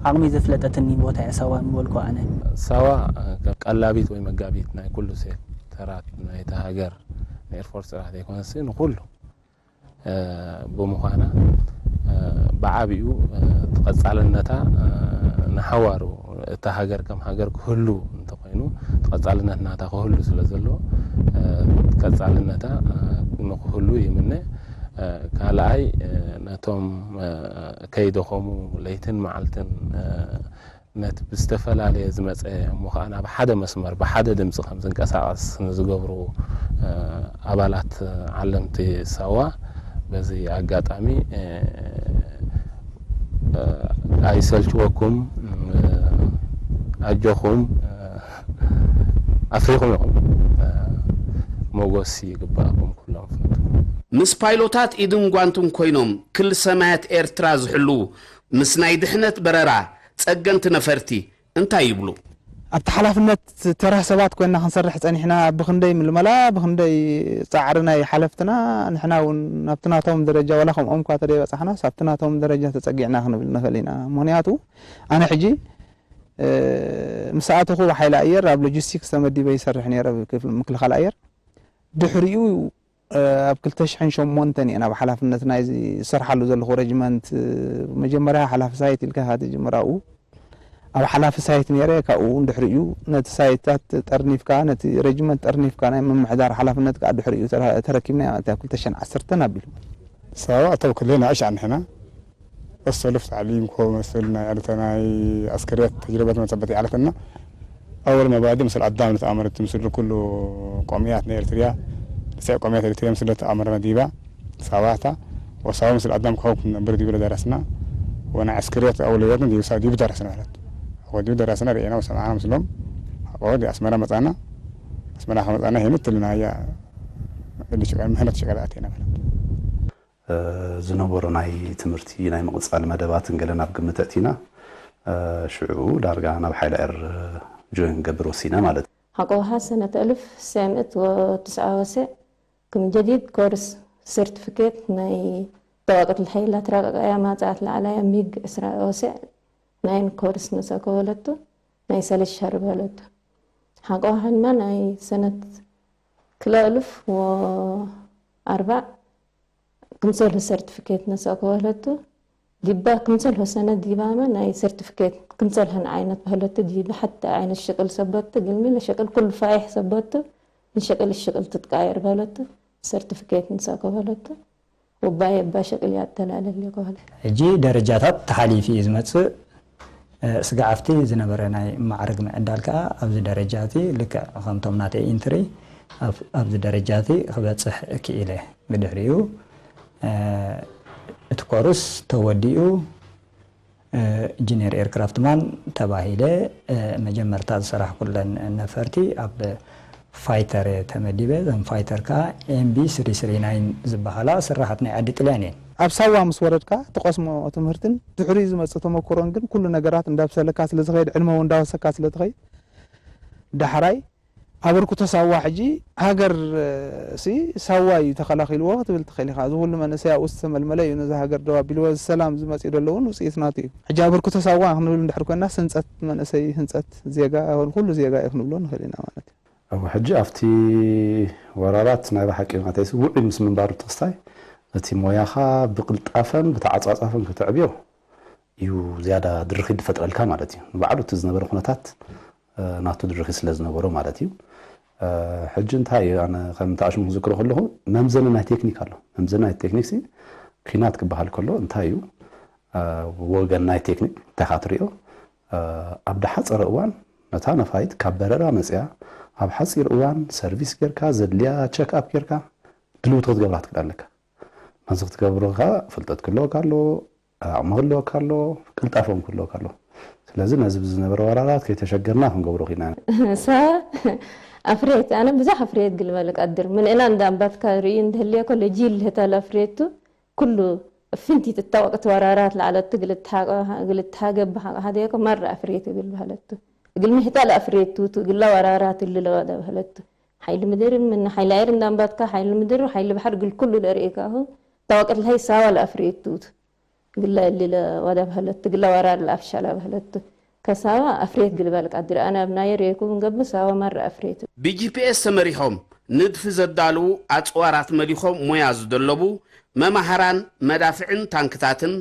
ዓቕመይ ዘፍለጠትኒ ቦታ እያ ሳዋ ምበልኩ ኣነ። ሳዋ ቀላቢት ወይ መጋቢት ናይ ኩሉ ሴክተራት ናይቲ ሃገር ንኤርፎርስ ጥራሕ ዘይኮነስ ንኩሉ ብምዃና ብዓብኡ ተቐፃልነታ ንሓዋሩ እታ ሃገር ከም ሃገር ክህሉ እንተኮይኑ ተቐፃልነት ናታ ክህሉ ስለ ዘለዎ ተቐፃልነታ ንክህሉ ይምነ። ካልኣይ ነቶም ከይደኸሙ ለይትን መዓልትን ነቲ ብዝተፈላለየ ዝመፀ እሞ ከዓ ናብ ሓደ መስመር ብሓደ ድምፂ ከም ዝንቀሳቐስ ንዝገብሩ ኣባላት ዓለምቲ ሳዋ በዚ ኣጋጣሚ ኣይሰልችወኩም፣ ኣጆኹም፣ ኣፍሪኹም ኢኹም። ሞጎስ ይግባእኩም ኩሎም ፍቱ። ምስ ፓይሎታት ኢድን ጓንትን ኮይኖም ክሊ ሰማያት ኤርትራ ዝሕልዉ ምስ ናይ ድሕነት በረራ ጸገንቲ ነፈርቲ እንታይ ይብሉ? ኣብቲ ሓላፍነት ተራ ሰባት ኮይና ክንሰርሕ ጸኒሕና ብኽንደይ ምልመላ ብኽንደይ ጻዕሪ ናይ ሓለፍትና ንሕና እውን ናብቲ ናቶም ደረጃ ዋላ ከምኦም እኳ ተደይበጻሕናስ ኣብቲ ናቶም ደረጃ ተጸጊዕና ክንብል ንኽእል ኢና። ምኽንያቱ ኣነ ሕጂ ምስ ኣተኹ ብሓይሊ ኣየር ኣብ ሎጂስቲክስ ተመዲበ ይሰርሕ ነይረ ምክልኻል ኣየር ድሕሪኡ ኣብ ክልተ ሽሕን ሸሞንተን እየ ናብ ሓላፍነት ናይ ዝሰርሓሉ ዘለኹ ረጅመንት መጀመርያ ሓላፊ ሳይት ኢልካ ኢኻ ትጅምር ኣብኡ ኣብ ሓላፊ ሳይት ነይረ ካብኡ እንድሕሪኡ ነቲ ሳይታት ጠርኒፍካ ነቲ ረጅመንት ጠርኒፍካ ናይ ምምሕዳር ሓላፍነት ከዓ ድሕሪኡ ተረኪብና ማለት ኣብ ክልተ ሽሕን ዓሰርተን ኣቢሉ ሰባባ ኣተው ክልል ንኣሽ ኣንሕና السلف تعليم كو مثل ናይ ኣሉተ ናይ ኣስከርያት ተጅርበት መጸበት ይዓለተና ኣወል መባዲ ምስል ኣዳም ንተኣመረት ምስል ኩሉ ቆምያት ናይ ኤርትርያ ልሳይ ቆምያት ኤርትርያ ምስል ተኣመረ መዲባ ሳባታ ወሳው ምስል ኣዳም ከው ነብር ዲብለ ደረስና ወና ኣስከርያት ኣወለያትን ዲብሳ ዲብ ደረስና ማለት ወዲብ ደረስና ርኤና ወሰማዕና ምስሎም ወዲ ኣስመራ መጻና ኣስመራ ከመጻና ሄምትልና ያ ምሕነት ሸቀል ኣቴና ማለት ዝነበሩ ናይ ትምህርቲ ናይ ምቕፃል መደባትን ገለ ናብ ግምት ኣእቲና ሽዑ ዳርጋ ናብ ሓይሊ ኣየር ጆይን ክገብር ወሲነ ማለት እዩ። ሓቆሃ ሰነት እልፍ ሰምእት ወትስዓ ወስዕ ክም ጀዲድ ኮርስ ሰርቲፊኬት ናይ ጠዋቅት ለሓይላት ራቀቃያ ማጻት ለዓላያ ሚግ ዕስራ ወስዕ ናይን ኮርስ ነሰከ ወለቱ ናይ ሰለሽ ሸር በለቱ ሓቆሃ ሕንማ ናይ ሰነት ክለ እልፍ ወኣርባዕ ክምሰልሁ ሰርቲፊኬት ነሰ ከወለቱ ዲባ ክምሰልሁ ሰነ ዲባመ ናይ ሰርቲፊኬት ክምሰልህን ዓይነት በህለቱ ዲቢ ሐተ ዓይነት ሽቅል ሰበቱ ግልሚ ለሸቅል ኩሉ ፋይሕ ሰበቱ ንሸቅል ሽቅል ትትቃየር በህለቱ ሰርቲፊኬት ንሰ ከወለቱ ወባየ እባ ሸቅል ያተላለል ይኮለ ሕጂ ደረጃታት ተሓሊፉ እዩ ዝመፅእ። ስጋዕ ኣብቲ ዝነበረ ናይ ማዕርግ ምዕዳል ከኣ ኣብዚ ደረጃ እቲ ልክዕ ከምቶም ናተይ ኢንትሪ ኣብዚ ደረጃ እቲ ክበፅሕ ክኢለ። ብድሕሪኡ እቲ ኮርስ ተወዲኡ ጂኒየር ኤርክራፍትማን ተባሂለ። መጀመርታ ዝሰራሕኩለን ነፈርቲ ኣብ ፋይተር እየ ተመዲበ። እዘን ፋይተር ከኣ ኤምቢ ስሪ ስሪ ናይን ዝበሃላ ስራሓት ናይ ዓዲ ጥልያን እየን። ኣብ ሳዋ ምስ ወረድካ ትቐስሞ ትምህርትን ድሕሪኡ ዝመፅእ ተመክሮን ግን ኩሉ ነገራት እንዳብሰለካ ስለዝኸይድ ዕድመ እውን እንዳወሰካ ስለትኸይድ ዳሕራይ ኣበርክቶ ሳዋ ሕጂ ሃገር ሲ ሳዋ እዩ ተኸላኺልዎ ክትብል ትኽእል ኢኻ። እዚ ኩሉ መንእሰይ ኣብኡ ዝተመልመለ እዩ ነዚ ሃገር ደው ኣቢልዎ እዚ ሰላም ዝመፅኡ ዘሎ እውን ውፅኢት ናቱ እዩ። ሕጂ ኣበርክቶ ሳዋ ክንብል እንድሕር ኮይና ህንፀት መንእሰይ ህንፀት ዜጋ ኩሉ ዜጋ እዩ ክንብሎ ንኽእል ኢና ማለት እዩ። እወ ሕጂ ኣብቲ ወራራት ናይ ብሓቂ ናተይሲ ውዑይ ምስ ምንባሩ ተስታይ እቲ ሞያኻ ብቕልጣፈን ብተዓጻጻፍን ከተዕብዮ እዩ ዝያዳ ድርኺት ዝፈጥረልካ ማለት እዩ። ንባዕሉ እቲ ዝነበረ ኩነታት ናቱ ድርኺት ስለ ዝነበሮ ማለት እዩ። ሕጂ እንታይ እዩ ኣነ ከም ተኣሽሙ ክዝክሮ ከለኹ መምዘኒ ናይ ቴክኒክ ኣሎ። መምዘኒ ናይ ቴክኒክ ሲ ኲናት ክበሃል ከሎ እንታይ እዩ ወገን ናይ ቴክኒክ እንታይ ኢኻ ትሪኦ ኣብ ድሓፀረ እዋን ነታ ነፋሪት ካብ በረራ መፅያ ኣብ ሓፂር እዋን ሰርቪስ ጌርካ ዘድልያ ቸክ ኣፕ ጌርካ ድልውቲ ክትገብራ ትክእል ኣለካ። ነዚ ክትገብሮ ከዓ ፍልጠት ክህልወካ ኣለዎ፣ ዓቕሚ ክህልወካ ኣለዎ፣ ቅልጣፈ እውን ክህልወካ ኣለዎ። ስለዚ ነዚ ብዝነበረ ወራራት ከይተሸገርና ክንገብሮ ክኢልና ኢና። ሰብ ኣፍሬት ኣነ ብዙሕ ኣፍሬት ግልበል ቀድር ምልእና እንዳ ኣንባትካ ርእዩ እንድህልየ ኮለጂ ይልህተል ኣፍሬቱ ኩሉ እፍንቲት እታ ወቅት ወራራት ለዓለቱ ግልትሃገብ ብሓቅ ሃደየኮ ማራ ኣፍሬት እግል በህለቱ እግል ምሕታል ኣፍሬቱ እግላ ወራራት እልለወደ በህለቱ ሓይሊ ምድር ምን ሓይሊ ኣየር እንዳንባትካ ሓይሊ ምድር ሓይሊ ባሕር ግል ኩሉ ለርእካ አሁን ታወቀት ላይ ሳዋ ለአፍሬቱት ግላ እሊ ለዋዳ ባህለቱ ግላ ዋራ ለአፍሻላ ባህለቱ ከሳዋ አፍሬት ግልባል ቃድር አነ ኣብ ናየር የኩብን ገብን ሳዋ ማር አፍሬቱ። ብጂፒኤስ ተመሪሖም ንድፊ ዘዳልዉ ኣፅዋራት መሊኾም ሞያ ዝደለቡ መማህራን መዳፍዕን ታንክታትን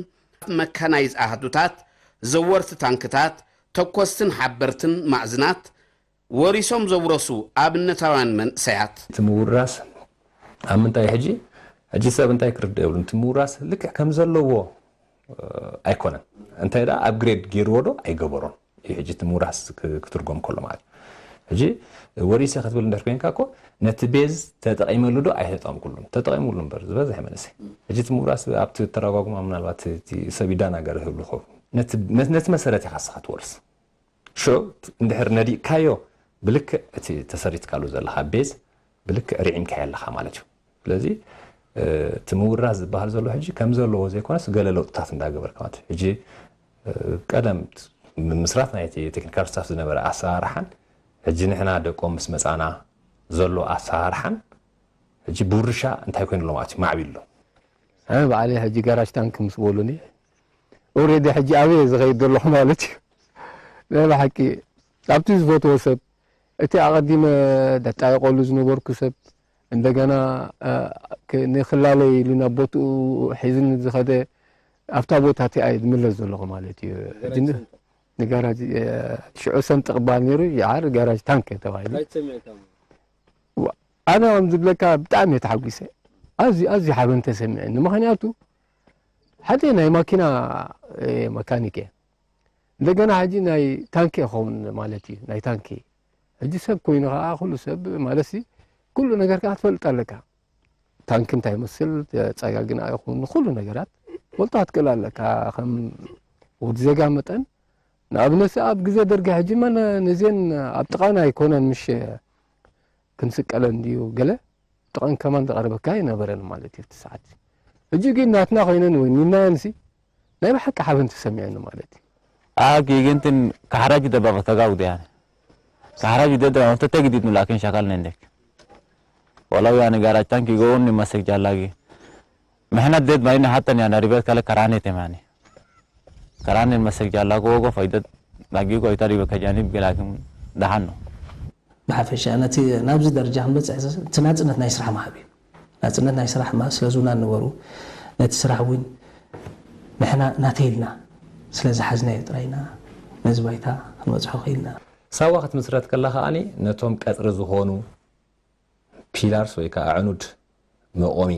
መካናይዝ ኣሃዱታት ዘወርቲ ታንክታት ተኮስትን ሓበርትን ማእዝናት ወሪሶም ዘውረሱ ኣብነታውያን መንእሰያት። እቲ ምውራስ ኣብ ምንታይ ሕጂ ሕጂ ሰብ እንታይ ክርድእ የብሉን። እቲ ምውራስ ልክዕ ከም ዘለዎ ኣይኮነን። እንታይ ደኣ ኣፕግሬድ ገይርዎ ዶ ኣይገበሮን እዩ ሕጂ እቲ ምውራስ ክትርጎም ከሎ ማለት እዩ። ሕጂ ወሪሰ ክትብል እንድሕር ኮይንካ እኮ ነቲ ቤዝ ተጠቒመሉ ዶ ኣይተጠቐምኩሉን? ተጠቒሙሉ እምበር ዝበዝሐ መንእሰይ። ሕጂ እቲ ምውራስ ኣብቲ ተረጓጉማ ምናልባት እቲ ሰብ ይዳናገር ይህሉ ይኸውን። ነቲ መሰረት ኢኻ ንስኻ ትወርስ። ሽዑ እንድሕር ነዲእካዮ ብልክዕ እቲ ተሰሪትካሉ ዘለኻ ቤዝ ብልክዕ ርዒምካዮ ኣለኻ ማለት እዩ። ስለዚ እቲ ምውራስ ዝበሃል ዘሎ ሕጂ ከም ዘለዎ ዘይኮነስ ገለ ለውጥታት እንዳገበርካ ማለት እዩ። ሕጂ ቀደም ምስራት ናይቲ ቴክኒካል ስታፍ ዝነበረ ኣሰራርሓን ሕጂ ንሕና ደቆም ምስ መፃና ዘሎ ኣሰራርሓን ሕጂ ብውርሻ እንታይ ኮይኑ ኣሎ ማለት እዩ? ማዕቢሉ ኣሎ። ኣነ ባዕለይ ሕጂ ጋራጅ ታንክ ምስ በሉኒ ኦሬዲ ሕጂ ኣበየ ዝኸይድ ዘለኹ ማለት እዩ። ናይ ብሓቂ ኣብቲ ዝፈትዎ ሰብ እቲ ኣቐዲመ ደጣየቀሉ ዝነበርኩ ሰብ እንደገና ንክላለይ ኢሉ ናብ ቦትኡ ሒዝኒ ዝኸደ ኣብታ ቦታ እቲኣ እየ ዝምለስ ዘለኹ ማለት እዩ። ሕጂ ንጋራጅ ሽዑ ሰንጢቕ በሃል ነይሩ ይዓር ጋራጅ ታንክ ተባሂሉ። ኣነ ከም ዝብለካ ብጣዕሚ እየ ተሓጒሰ። ኣዝዩ ኣዝዩ ሓበን ተሰሚዐኒ። ምኽንያቱ ሓደ ናይ ማኪና መካኒክ እየ። እንደገና ሕጂ ናይ ታንኪ ይኸውን ማለት እዩ። ናይ ታንኪ ሕጂ ሰብ ኮይኑ ከዓ ኩሉ ሰብ ማለት ኩሉ ነገር ከዓ ትፈልጥ ኣለካ። ታንኪ እንታይ ይመስል፣ ጸጋግና ይኹን ንኹሉ ነገራት ፈልጦ ክትክእል ኣለካ። ከም ወዲ ዜጋ መጠን ንኣብነት ኣብ ግዜ ደርጊ ሕጂ መን ነዜን ኣብ ጥቓና ኣይኮነን ምሽ ክንስቀለን ድዩ ገለ ጥቕን ከማን ዝቐርበካ ኣይነበረን ማለት እዩ እቲ ሰዓት። ሕጂ ግን ናትና ኮይነን ወኒናየንሲ ናይ ብሓቂ ሓበን ተሰሚዐኒ ማለት እዩ። Aki gintin kaxaraju debaba kagaw deyane. Kaxaraju dedra onte tegidit nu lakin shakal nendek. Walaw yani garaj tanki go onni masek jallagi. Mehnat ded mayne hatta yani ribet kale karane temani. Karane masek jallago go fayda lagi go itari be kajanib gelakin dahanno. ብሓፈሻ ነቲ ናብዚ ደረጃ ክንበፅሕ እቲ ናፅነት ናይ ስራሕ ምሃብ እዩ። ናፅነት ናይ ስራሕ ምሃብ ስለ ዝውና ነበሩ ነቲ ስራሕ እውን ንሕና ናተይ ኢልና ስለ ዝሓዝናዮ ጥራይ ኢና ነዚ ባይታ ክንበፅሖ ክኢልና። ሳዋ ክትምስረት ከላ ከኣ ነቶም ቀፅሪ ዝኾኑ ፒላርስ ወይ ከዓ ዕኑድ መቆሚ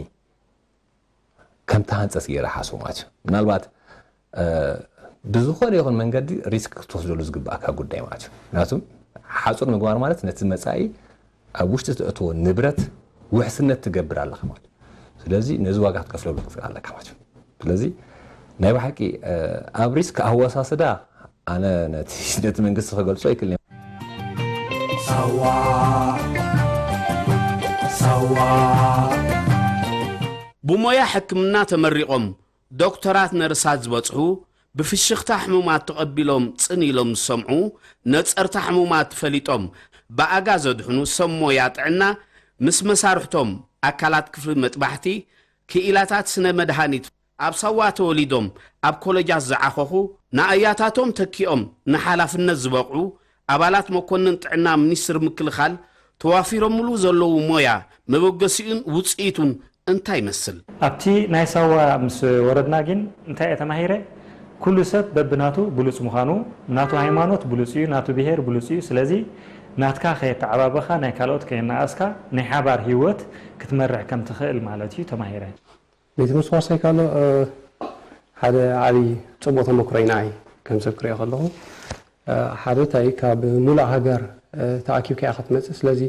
ከም ተሃንፀስ ገይረ ሓስቦ ማለት እዩ። ምናልባት ብዝኾነ ይኹን መንገዲ ሪስክ ክትወስደሉ ዝግባእካ ጉዳይ ማለት እዩ። ምክንያቱም ሓፁር ምግባር ማለት ነቲ መፃኢ ኣብ ውሽጢ ተእትዎ ንብረት ውሕስነት ትገብር ኣለኻ ማለት እዩ። ስለዚ ነዚ ዋጋ ክትከፍለሉ ክትኽእል ኣለካ ማለት እዩ። ስለዚ ናይ ብሓቂ ኣብ ሪስክ ኣወሳስዳ ኣነ ነቲ ነቲ መንግስቲ ክገልጾ ኣይክእልን። ሳዋ ሳዋ ብሞያ ሕክምና ተመሪቖም ዶክተራት ነርሳት ዝበጽሑ ብፍሽኽታ ሕሙማት ተቐቢሎም ጽን ኢሎም ዝሰምዑ ነጸርታ ሕሙማት ፈሊጦም ብኣጋ ዘድሕኑ ሰብ ሞያ ጥዕና ምስ መሳርሕቶም ኣካላት ክፍሊ መጥባሕቲ ክኢላታት ስነ መድሃኒት ኣብ ሳዋ ተወሊዶም ኣብ ኮለጃት ዝዓኾኹ ንኣያታቶም ተኪኦም ንሓላፍነት ዝበቕዑ ኣባላት መኮንን ጥዕና ሚኒስትሪ ምክልኻል ተዋፊሮምሉ ዘለዉ ሞያ መበገሲኡን ውፅኢቱን እንታይ ይመስል? ኣብቲ ናይ ሳዋ ምስ ወረድና ግን እንታይ እየ ተማሂረ? ኩሉ ሰብ በብናቱ ብሉፅ ምዃኑ፣ ናቱ ሃይማኖት ብሉፅ እዩ፣ ናቱ ብሄር ብሉፅ እዩ። ስለዚ ናትካ ከየተዓባበኻ ናይ ካልኦት ከየነኣስካ ናይ ሓባር ህይወት ክትመርሕ ከም ትኽእል ማለት እዩ ተማሂረ። ቤት ትምህርቲ ዋርሳይ ካሎ ሓደ ዓብዪ ፅቡቕ ተመክሮ እዩ ንዓይ ከም ሰብ ክሪኦ ከለኹ ሓደ እንታይ ካብ ሙሉእ ሃገር ተኣኪብካ ኢኻ ትመፅእ ስለዚ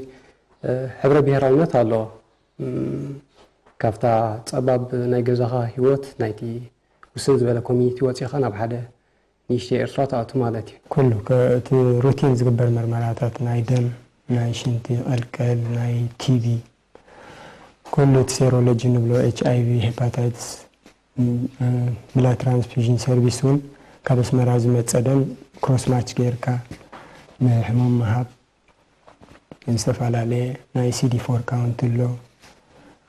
ሕብረ ብሄራውነት ኣሎ ካብታ ፀባብ ናይ ገዛኻ ህይወት ናይቲ ውስን ዝበለ ኮሚኒቲ ወፂኻ ናብ ሓደ ንእሽተይ ኤርትራ ትኣቱ ማለት እዩ። ኩሉ እቲ ሩቲን ዝግበር መርመራታት ናይ ደም፣ ናይ ሽንቲ፣ ቀልቀል፣ ናይ ቲቢ፣ ኩሉ እቲ ሴሮሎጂ ንብሎ ኤች ኣይ ቪ፣ ሄፓታይትስ፣ ብላድ ትራንስፊውዥን ሰርቪስ እውን ካብ ኣስመራ ዝመፀ ደም ክሮስ ማች ገይርካ ንሕሙም ምሃብ። ዝተፈላለየ ናይ ሲዲ ፎር ካውንት ኣሎ።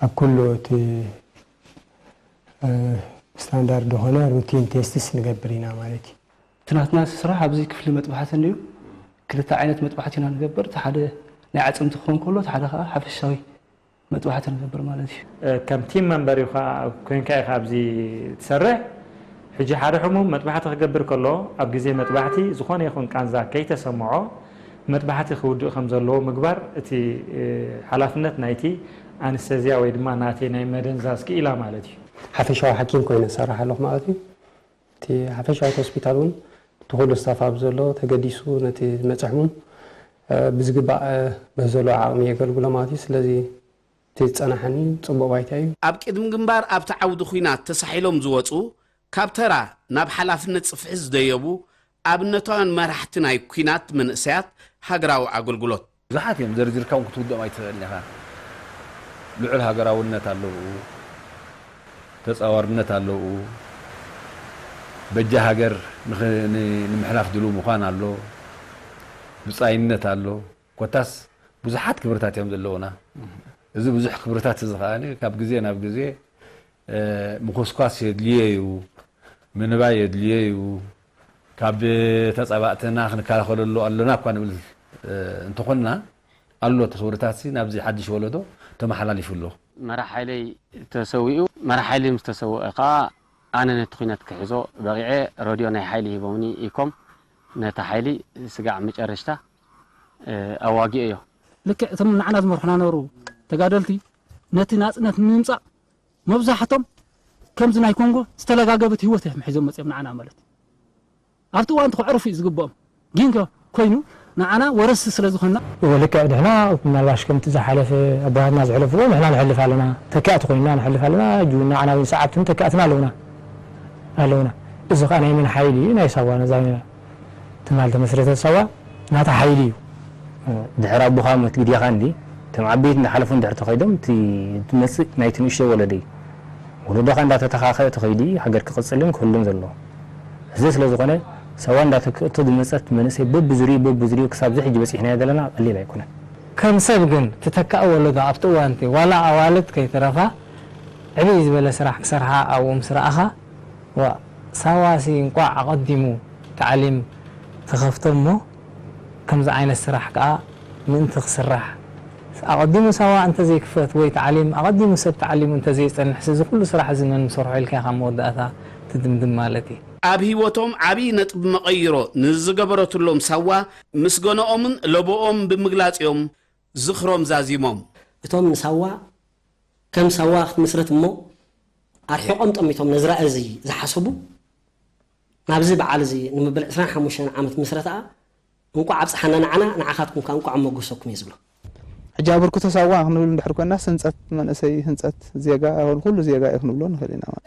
ኣብ ኩሉ እቲ ስታንዳርድ ዝኾነ ሩቲን ቴስትስ ንገብር ኢና ማለት እዩ። እቲ ናትና ስራሕ ኣብዚ ክፍሊ መጥባሕቲ እዩ። ክልተ ዓይነት መጥባሕቲ ኢና ንገብር። እቲ ሓደ ናይ ዓፅምቲ ክኸውን ከሎ፣ እቲ ሓደ ከዓ ሓፈሻዊ መጥባሕቲ ንገብር ማለት እዩ። ከም ቲም መንበር ኢኻ ኮይንካ ኢኻ ኣብዚ ትሰርሕ። ሕጂ ሓደ ሕሙም መጥባሕቲ ክገብር ከሎ፣ ኣብ ግዜ መጥባሕቲ ዝኾነ ይኹን ቃንዛ ከይተሰምዖ መጥባሕቲ ክውድእ ከም ዘለዎ ምግባር እቲ ሓላፍነት ናይቲ ኣንስተዝያ ወይ ድማ ናተይ ናይ መደንዛዝ ክኢላ ማለት እዩ። ሓፈሻዊ ሓኪም ኮይነ ዝሰርሕ ኣለኹ ማለት እዩ። እቲ ሓፈሻዊ ሆስፒታል እውን እቲ ኩሉ ስታፍ ኣብ ዘሎ ተገዲሱ ነቲ ዝመፅእ ሕሙም ብዝግባእ በዘሎ ዓቕሚ የገልግሎ ማለት እዩ። ስለዚ እቲ ዝፀናሓኒ ፅቡቕ ባይታ እዩ። ኣብ ቅድሚ ግንባር ኣብቲ ዓውዲ ኲናት ተሳሒሎም ዝወፁ፣ ካብ ተራ ናብ ሓላፍነት ጽፍሒ ዝደየቡ ኣብነታውያን መራሕቲ ናይ ኲናት መንእሰያት ሃገራዊ ኣገልግሎት። ብዙሓት እዮም፣ ዘርዚርካ እውን ክትውድኦም ኣይትኽእልን ኢኻ። ልዑል ሃገራውነት ኣለዉ፣ ተጻዋርነት ኣለዉ፣ በጃ ሃገር ንኽ-፣ ን-፣ ንምሕላፍ ድሉው ምዃን ኣሎ፣ ብጻይነት ኣሎ። ኮታስ ብዙሓት ክብርታት እዮም ዘለዉና። እዚ ብዙሕ ክብርታት እዚ ከኣ ካብ ግዜ ናብ ግዜ ምኹስኳስ የድልዮ እዩ፣ ምንባይ የድልዮ እዩ። ካብ ተጻባእትና ክንከላኸለሉ ኣሎና እኳ ንብል እንተኾንና፣ ኣሎ እቲ ክብርታትሲ ናብዚ ሓድሽ ወለዶ ተመሓላሊፉ ኣሎ። መራሕ ሓይለይ ተሰዊኡ፣ መራሕ ሓይለይ ምስ ተሰወአ ከኣ ኣነ ነቲ ኲናት ክሕዞ በቒዐ። ረድዮ ናይ ሓይሊ ሂቦምኒ ኢኮም ነቲ ሓይሊ ስጋዕ መጨረሽታ ኣዋጊኦዮ። ልክዕ እቶም ንዓና ዝመርሑና ነበሩ ተጋደልቲ ነቲ ናጽነት ንምምጻእ መብዛሕቶም ከምዚ ናይ ኮንጎ ዝተለጋገበት ህይወት እዮም ሒዞም መጺኦም ንዓና ማለት እዩ። ኣብቲ እዋን እቲ ከዕርፉ እዩ ዝግብኦም። ግን ከ ኮይኑ ንዓና ወረስቲ ስለ ዝኾንና እወ ልክዕ ንሕና ምናልባሽ ከምቲ ዝሓለፈ ኣቦታትና ዝሕለፍዎ ንሕና ንሕልፍ ኣለና። ተካእቲ ኮይንና ንሕልፍ ኣለና። ሕጂ እውን ንዓና እውን ሰዓብትን ተካእትን ኣለውና ኣለውና። እዚ ኸኣ ናይ መን ሓይሊ እዩ? ናይ ሳዋ ነዛ ትማል ተመስረተ ሳዋ ናታ ሓይሊ እዩ። ድሕር ኣቦኻ ሞት ግዴኻ እንዲ እቶም ዓበይቲ እንዳሓለፉ እንድሕር ተኸይዶም እቲ ትመጽእ ናይቲ ንእሽቶ ወለደይ ወለዶኻ እንዳተተኻኸ ተኸይዲ ሃገር ክቕጽልን ክህሉን ዘለዎ። እዚ ስለ ዝኾነ ሳዋ እንዳተክእቶ ዝመጸት መንእሰይ በብዙሪኡ በብዙሪኡ ክሳብ እዚ ሕጂ በጺሕናዮ ዘለና ቀሊል ኣይኮነን። ከም ሰብ ግን ትተካእ ወለዶ ኣብቲ እዋንቲ ዋላ ኣዋልድ ከይተረፋ ዕብይ ዝበለ ስራሕ ክሰርሓ ኣብኡ ምስ ረኣኻ ዋ ሳዋሲ እንቋዕ ኣቐዲሙ ታዕሊም ተኸፍቶ እሞ ከምዚ ዓይነት ስራሕ ከኣ ምእንቲ ክስራሕ ኣቐዲሙ ሳዋ እንተዘይክፈት ወይ ታዕሊም ኣቐዲሙ ሰብ ተዓሊሙ እንተዘይጸንሕሲ እዚ ኩሉ ስራሕ እዚ መን ምሰርሖ ኢልካ ኢኻ መወዳእታ ትድምድም ማለት እዩ። ኣብ ህይወቶም ዓብዪ ነጥቢ መቐይሮ ንዝገበረትሎም ሳዋ ምስገነኦምን ለበኦም ብምግላጽ እዮም ዝኽሮም ዛዚሞም። እቶም ንሳዋ ከም ሳዋ ክትምስርት እሞ ኣርሒቖም ጠሚቶም ነዚ ራእይ እዚ ዝሓሰቡ ናብዚ በዓል እዚ ንምብል ዕስራን ሓሙሽተን ዓመት ምስረትኣ እንቋዕ ኣብጽሓና ንዓና ንዓኻትኩም ከኣ እንቋዕ ኣሞገሰኩም እየ ዝብሎ። ሕጂ ኣበርክቶ ሳዋ ክንብል እንድሕር ኮይና ህንጸት መንእሰይ ህንጸት ዜጋ ኩሉ ዜጋ እዩ ክንብሎ ንኽእል ኢና ማለት።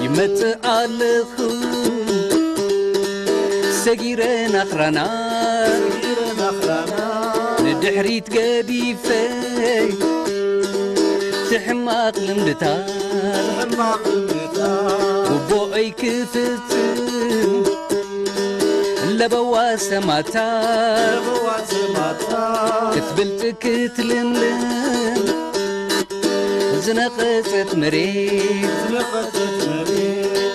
ይመጽእ ኣለኹ ሰጊረ ናኽራና ንድሕሪት ገዲፈ ትሕማቕ ልምድታት ውቦኦይ ክፍጽም ለበዋ ሰማታ ክትብልጽ ክትልምልም ዝነቐጸት መሬት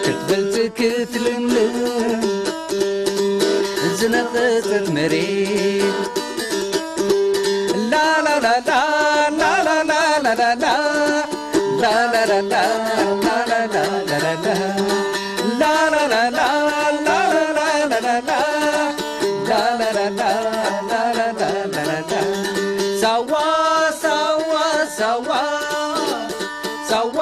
ክትበልጽ ክትልምልም ዝነቐጸት መሬት ላላላላ ላላላላላ ላላላላ ላላላላላ ላላላላ ላላላላ ላላላላ ላላላላ ሳዋ ሳዋ ሳዋ ሳዋ